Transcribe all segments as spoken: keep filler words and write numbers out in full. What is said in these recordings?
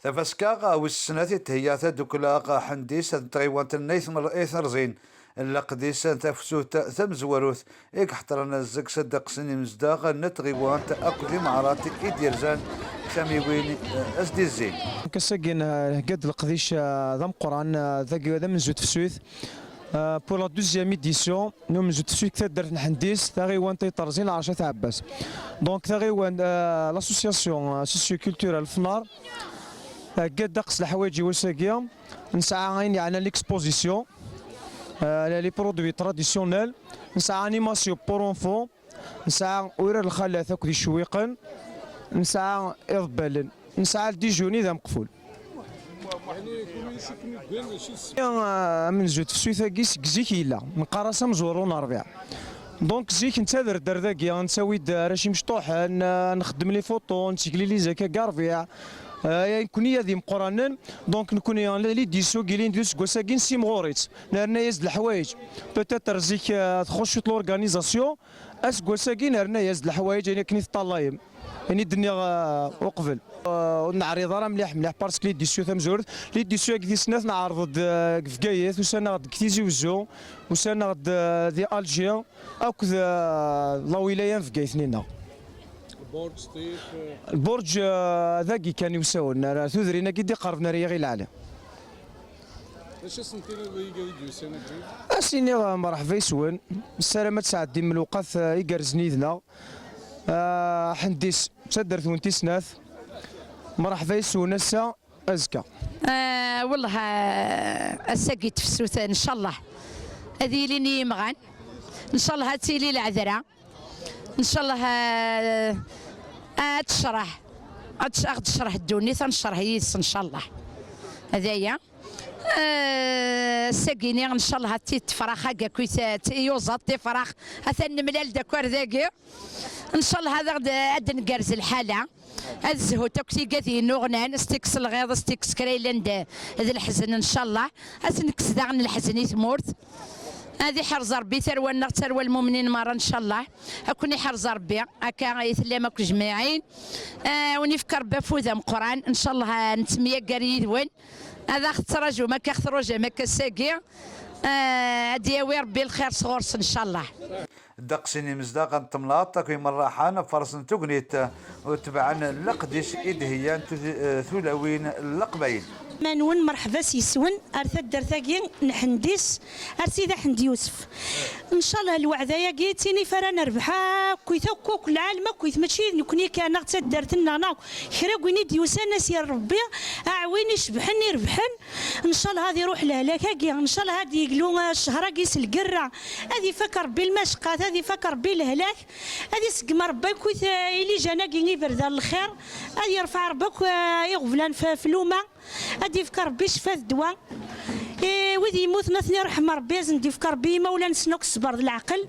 Tafaska wis snat i theyya tadukla Ḥendis n tɣiwant n Ayt Mer-, Ayt Merẓin, Leqdis n tafsut tamezwarut i iḥeṭṭren seg-s ddeqs n imezdaɣ n tɣiwant akked imeɛrat i d-yerzan tamiwin, eh, as-d-izzin. Ass-agi nhegga-d leqdic, eh, d ameqqran, eh, dagi d amenzu n tefsut. Euh, pour la deuxième édition, n umenzu n tefsut deg taddart n Ḥendis, taɣiwant ay terẓin Ɛercat Ɛebbas. Donc, taɣiwant, euh, l'association, euh, socio-culturelle Fnar, euh, thegga-d ddeqs leḥwayeǧ i wass-agi. Nesɛa ayen yeɛnan l'exposition, euh, les produits traditionnels, nesɛa animation pour enfants, nesɛa urar lxalat akked icewwiqen, nesɛa iḍebbalen, nesɛa le déjeuner d ameqful. Amenzu n tefsut-agi seg zik yella, neqqar-as amezwaru n rrbiɛ. Donc zik nettadder-d ar dagi, nettawi-d arrac imecṭuḥen, nxeddem les photos, nettegliliz akka deg rrbiɛ. Nekkni ad imeqqranen, donc nekkni l'idée-agi yilin di useggas-agi nessimɣur-itt, nerna-yas-d leḥwayeǧ. Peut-être zik, euh, txuṣ cwiṭ l'organisation, aseggas-agi nerna-yas-d leḥwayeǧ ayen akken i teṭṭalayem. Ayen i d-nniɣ, uh, uqbel. Uh, ur neɛriḍ ara mliḥ mliḥ parce que l'édition tamezwarut, l'édition-agi tis snat neɛreḍ-d, uh, deg Bgayet, usan-aɣ-d deg Tizi Wezzu, usan-aɣ-d, uh, di Alger, akked, uh, la wilaya n Bgayet-nni-nneɣ. Lbuṛǧ, uh, dagi kan i usawen, ar tudrin-agi d-iqerben ar Yiɣil Ɛli. D acu asen-tiniḍ i wigi i d-yusan abrid? Ad s-iniɣ, uh, merḥba yes-wen, nessaram ad tesɛeddim lewqat, uh, igerrzen yid-neɣ. Ah, Ḥendis, d taddart-nwen tis snat. Mṛeḥba yes-wen ass-a, azekka. Ah, wellah, ah, ass-agi n tefsut, ncalleh ad ilin i yimɣan, ncalleh ad tili lɛedra, ncalleh, ah, ad tecreḥ, ad tec-, ad ɣ-d-tecreḥ ddunit, ad necreḥ yid-s, ncalleh. D aya. Eh, ass-agi-ni, ncalleh, ad t-id-tefrax, agi akk i t-, t-, yuẓaḍ tifrax, atan nemlal-d akk ar dagi. Ncalleh, ad aɣ-d-, ad d-ngerrez lḥala, ad zhut akk tigad yennuɣnan, ad s-tikkes lɣiḍ, ad s-tikkes kra yellan d, d leḥzen, ncalleh, ad s-nekkes daɣen leḥzen i tmurt. Ad iḥrez Rebbi tarwa-nneɣ, tarwa lmumnin merra, ncalleh. Ad ken-iḥrez Rebbi, akka i tellam akk jmiɛin. Eh, wen-ifk Rebbi afud ameqqran, ncalleh, eh, nettemyaggar yid-wen. Ad aɣ-tettraǧum akka aɣ-truǧam akka ass-agi. Eh, ad d-yawi Rebbi lxir sɣur-s, ncalleh. Ddeqs n yimezdaɣ n temnaḍt akked imerraḥan fersen tegnit, u tebɛen leqdic i d-heyyant tu-, eh, tulawin n Leqbayel. Manwen, merḥba s yes-wen ar taddart-agi n Ḥendis, ar Sidi Ḥend Yusef. Ncalleh lweɛda-agi d tin i f ara nerbeḥ akkit akk, akk lɛalem akkit, mačči d nekkni kan, neɣ d taddart-nneɣ, neɣ kra n win i d-yusan, ad s-yerr Rebbi aɛwin icebḥen irebḥen. Ncalleh ad iruḥ lehlak-agi, ncalleh ad yeglu, uh, ccher-agi s lgerra, ad ifak Rebbi lmaceqqat, ad ifak Rebbi lehlak, ad iseggem Rebbi akkit, uh, ilijan-agi iberdan lxir, ad yerfeɛ Rebbi akk, uh, iɣeblan f, f luma. Ad d-ifk Rebbi ccfa d ddwa. I wid yemmuten, ad ten-irḥem Rebbi, ad sen-d-ifk Rebbi imawlan-nsen akk ṣṣber d leɛqel.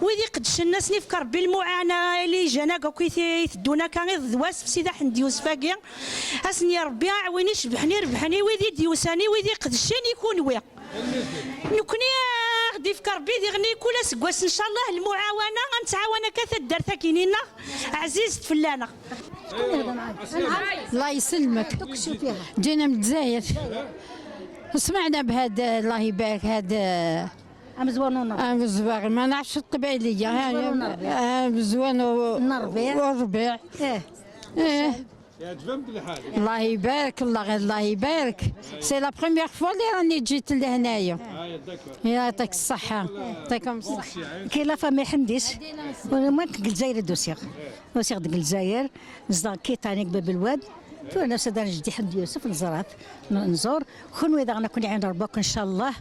Wid iqeddcen, ad sen-ifk Rebbi lmuɛana, ilijan-agi akk i t-, iteddun akka iḍ d wass f Sidi Ḥend Yusef-agi. Ad sen-yerr Rebbi aɛwin icebḥen irebḥen i wid i d-yusan, i wid iqeddcen, i kunwi. Nekkni, ah, aɣ-d-ifk Rebbi diɣen i kul aseggas, ncalleh, lmuɛawana, ad nettɛawan akka taddart-agi-nneɣ ɛzizet fell-aneɣ. الله يسلمك. جينا من الجزائر. سمعنا بهذا، الله يبارك، هذا أمزوان ونربيع. أمزوان، ما نعرفش القبايلية. أمزوان ونربيع. أمزوان و-، ونربيع. وربيع. إيه. إيه. يعجبهم بالحال. الله يبارك، الله غير، الله يبارك. C'est la première fois اللي راني جيت لهنايا. آه، يا داكور. يعطيك الصحة. يعطيكم الصحة. كاين لا فامي حمديس. وأنا ما كنت جزائري دوسيغ. دوسيغ ديك الجزائر. نزدغ كيطانيك باب الواد. تو أنا سيدنا جدي حمد يوسف نزرات. ن-، نزور. كون وإذا غنكون عين ربك إن شاء الله.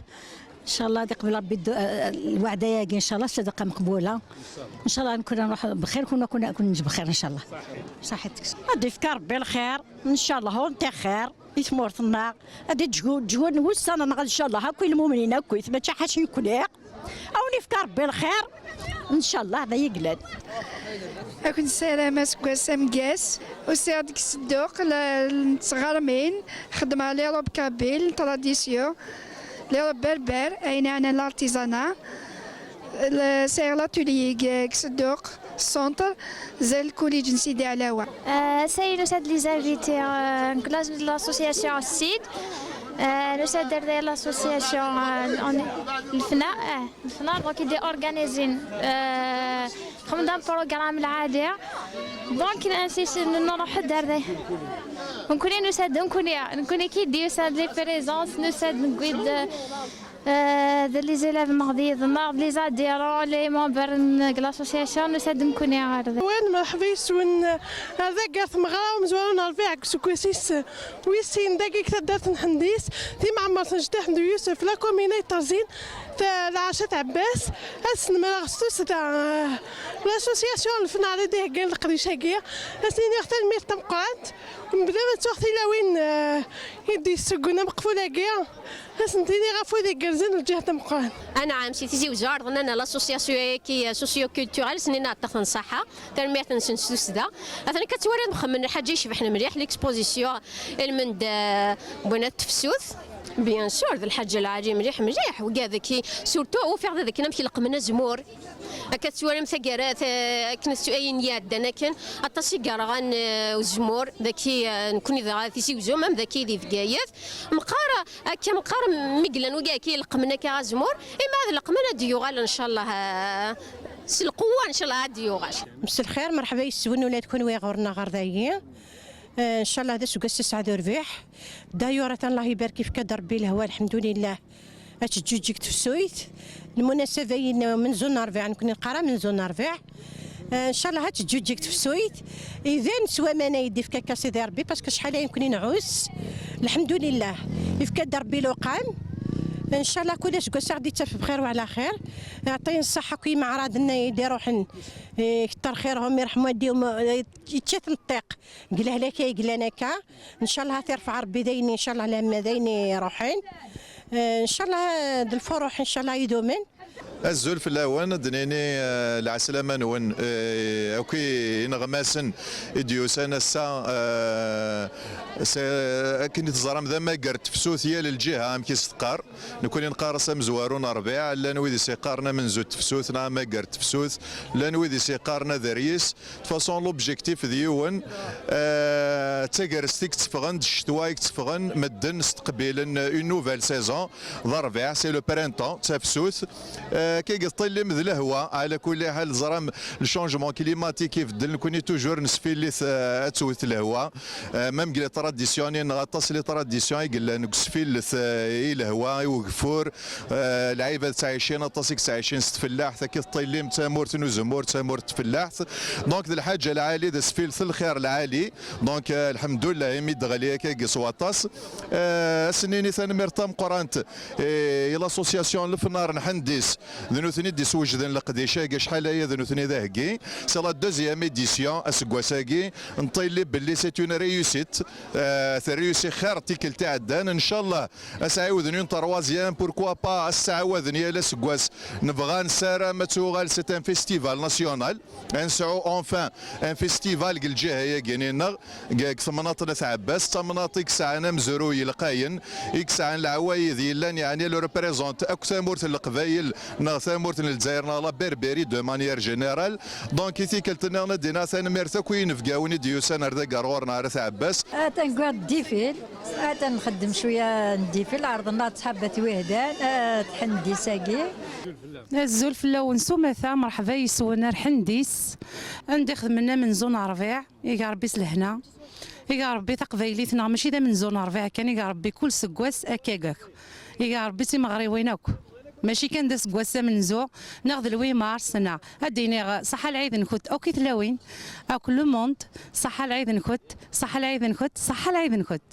إن شاء الله يقبل ربي الدو-، آه، الوعدة ياكي إن شاء الله صدقة مقبولة. إن شاء الله نكون نروح بخير، كون نكون، نكون نجي بخير إن شاء الله. صحيتك. غادي يفكر ربي الخير إن شاء الله، وانت خير. يتمورتنا غادي تجو، تجو نوسانا إن شاء الله، هاكو المؤمنين هاكو يتمتع حاش يكون. أو يفكر ربي الخير إن شاء الله، هذا يقلد. أكون سلامة سكواس أمقاس، وسير ديك الصندوق ل-، لنتغرمين، خدمة لي روب كابيل، تراديسيون. Les robes berbères, ayen yeɛnan l'artisanat. Le-, sɛiɣ l'atelier deg, deg Sedduq. Centre, زي الكوليج نسيدي علاوة. Euh, ça y est, nous sommes les invités euh, en classe de l'association CID. Euh, nous sommes derrière l'association euh, on est- الفنا آه، الفنا donc il est organisé euh, comme dans le programme العادي. Donc il insiste نروح derrière. Donc nous sommes donc nous sommes qui dit ça les présences nous sommes guide euh, les élèves mardi les adhérents les membres de l'association nous sommes donc Wen, merḥba yes-wen ar taggart meɣra umezwaru n Ṛbiɛ deg useggas-is wis sin dagi deg taddart n Ḥendis, timɛemmert n Jeddi Ḥmed Yusef, la commune Ayt Terẓin, ta- lɛerc At Ɛebbas. Ad snemreɣ s tussda eh, l'association n lefnar i d-iheggan leqdic-agi, ad s-iniɣ tanemmirt tameqqrant, mebla ma ttuɣ tilawin eh, i d-yessuggen ameqful-agi. Ad sen-tini ɣef wid igerrzen lǧehd ameqqran. Anɛam, si Tizi Wezzu ɛerḍen-aneɣ l'association-agi socio-culturelle, s-nini aṭṭax n ṣṣaḥa, tanemmirt-nsen s tussda. Atan akka ttwaliɣ mxemmen lḥaǧa icebḥen mliḥ, l'exposition ilmend n Bunat Tefsut. Bien sûr, d lḥaǧa lɛali mliḥ mliḥ, wigad-agi, surtout ufiɣ d akken amek leqqmen azemmur. Akka tettwalim taggara, ta- akken s- ayen iɛeddan akken, aṭas i yerɣan eh, uzemmur, daki eh, nekkni dɣa Tizi Wezzu, même daki di Bgayet. Meqqar, akka meqqar mi yellan wigi akka ileqqmen akka azemmur, imi ad leqqmen ad d-yuɣal ncallah eh, s lqewwa ncallah ad d-yuɣal. Mselxir, merḥba yes-wen ula d kunwi ɣur-neɣ ɣer dayi. Eh, ncallah d aseggas asɛad urbiḥ. Dayur atan Allah ibarek, ifka-d Rebbi lehwa, lḥemdulillah. Ad teǧǧuǧǧeg tefsut. Lmunasaba-inu amenzu n Ṛbiɛ, nekkni neqqar amenzu n Ṛbiɛ. Eh, ncallah ad teǧǧuǧǧeg tefsut. Iban s waman ay d-ifka akka Sidi Ṛebbi, parce que acḥal ay nekkni nɛuss. Lḥemdulillah. Ifka-d Ṛebbi luqam. Ncallah kul aseggas ad ɣ-d-ittaf bxir wa ɛla xir. Iɛṭi ṣṣeḥḥa akk imeɛraḍen ay d-iruḥen. Eh, kter xirhum, irḥem wadihum, eh, yečča-ten ṭṭiq. Deg lehlak ay yellan akka. Ncallah ad t-irfeɛ Ṛebbi d ayen, ncallah lehmm d ayen iṛuḥen. Eh, ncallah eh, d lfuruḥ ncallah idumen. Azul fell-awen, ad d-nini eh, lɛeslama-nwen eh, akk i- ineɣmasen i d-yusan ass-a. Eh, s- akken i teẓram d amager n tefsut yal lǧiha amek i s-teqqar. Nekkni neqqar-as amezwaru n Ṛbiɛ, llan wid i s-iqqaren amenzu n tefsut neɣ amager n tefsut, llan wid i s-iqqaren aderyis. De façon, l'objectif d yiwen, eh, d tagrest i yetteffɣen, d ccetwa i yetteffɣen, medden steqbilen une nouvelle saison, d Ṛbiɛ, c'est le printemps, d tafsut. Eh, akka i yeṭṭillim d lehwa, ɛla kulli ḥal, teẓram le changement climatique ibeddel, nekkni toujours nesfillit eh, ad tewwet lehwa. Eh, même deg les traditions, neɣ aṭas les traditions i yellan deg usfillet eh, i lehwa, i ugeffur. Eh, lɛibad ttɛicin, aṭas i yettɛicin s tfellaḥt, akka i teṭṭillim d tamurt n uzemmur, d tamurt n tfellaḥt. Donc d lḥaǧa lɛali, d asfillet n lxir lɛali. Donc eh, lḥemdullah imi d-teɣli akka s waṭas. Eh, ad s-nini tanemmirt tameqqrant eh, i l'association Lefnar n Ḥendis, d nutni i d-iswejden leqdic-agi, acḥal aya d nutni d aheggi. C'est la deuxième édition aseggas-agi. Nṭilli belli c'est une réussite. Eh, terréussi xir tikkelt iɛeddan. Ncallah ad s-ɛiwden une troisième, pourquoi pas ad s-ttɛawaden yal aseggas. Nebɣa, nessaram ad tuɣal, c'est un festival national. Ad nesɛu enfin un festival deg lǧiha-agi-nneɣ, deg temnaḍt n At Ɛebbas, d tamnaḍt i yesɛan amezruy lqayen, i yesɛan leɛwayed yellan, yeɛni elle représente akk tamurt n Leqbayel neɣ tamurt n Lezzayer neɣ la Berbérie de manière générale. Donc i tikkelt-nniḍen ad d-iniɣ tanemmirt akk i yinebgawen i d-yusan ar dagi ar ɣur-neɣ ar At Ɛebbas. Atan deg waɣ ddifil, atan nxeddem cwiya n ddifil, ɛerḍen-aɣ-d ṣḥabat wihdan, eh, Ḥendis-agi. Azul fell-awen s umata, merḥba yes-wen ar Ḥendis, anda i xedmen amenzu n Ṛbiɛ, iga Ṛebbi s lehna, iga Ṛebbi taqbaylit-nneɣ mačči d amenzu n Ṛbiɛ kan, iga Ṛebbi kul seggas akkagak, iga Ṛebbi d timeɣriwin akk, mačči kan d aseggas amenzu, neɣ d le huit mars, neɣ ad d-iniɣ ṣaḥḥa lɛid-nkent akk i tlawin, akk le monde, ṣaḥḥa lɛid-nkent, ṣaḥḥa lɛid-nkent, ṣaḥḥa lɛid-nkent.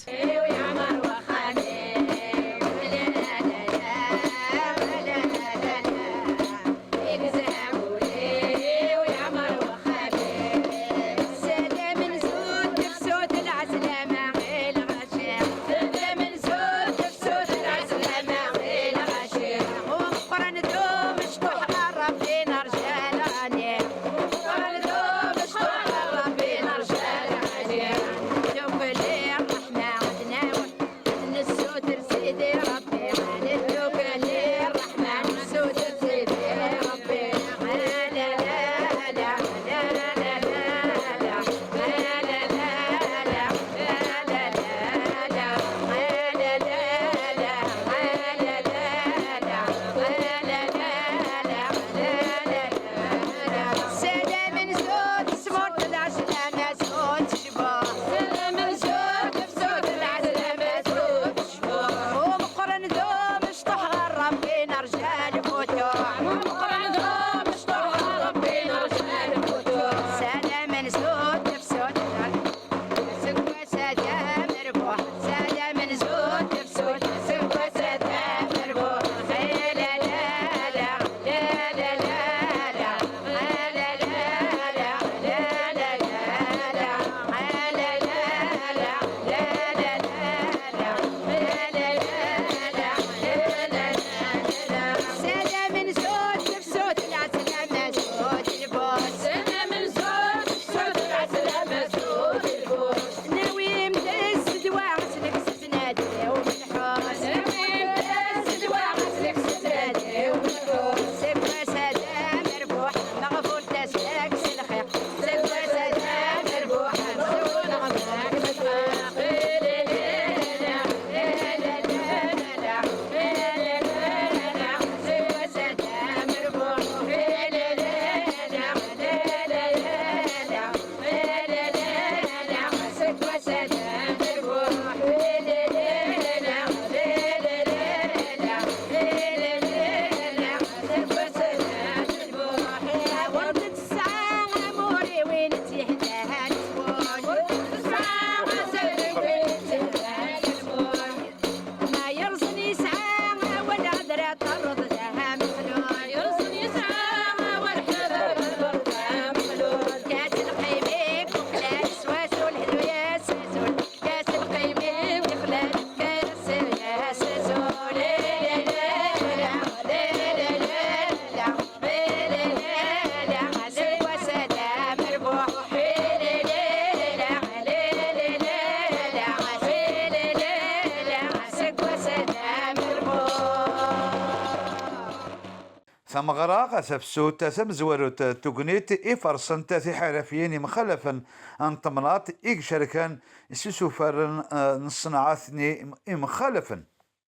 Tameɣra tafsut tamezwarut n tegnit iferṣen tiḥirafiyin imxalafen n temnaḍt i icerken s isufaren n ṣṣenɛat-nni imxalafen.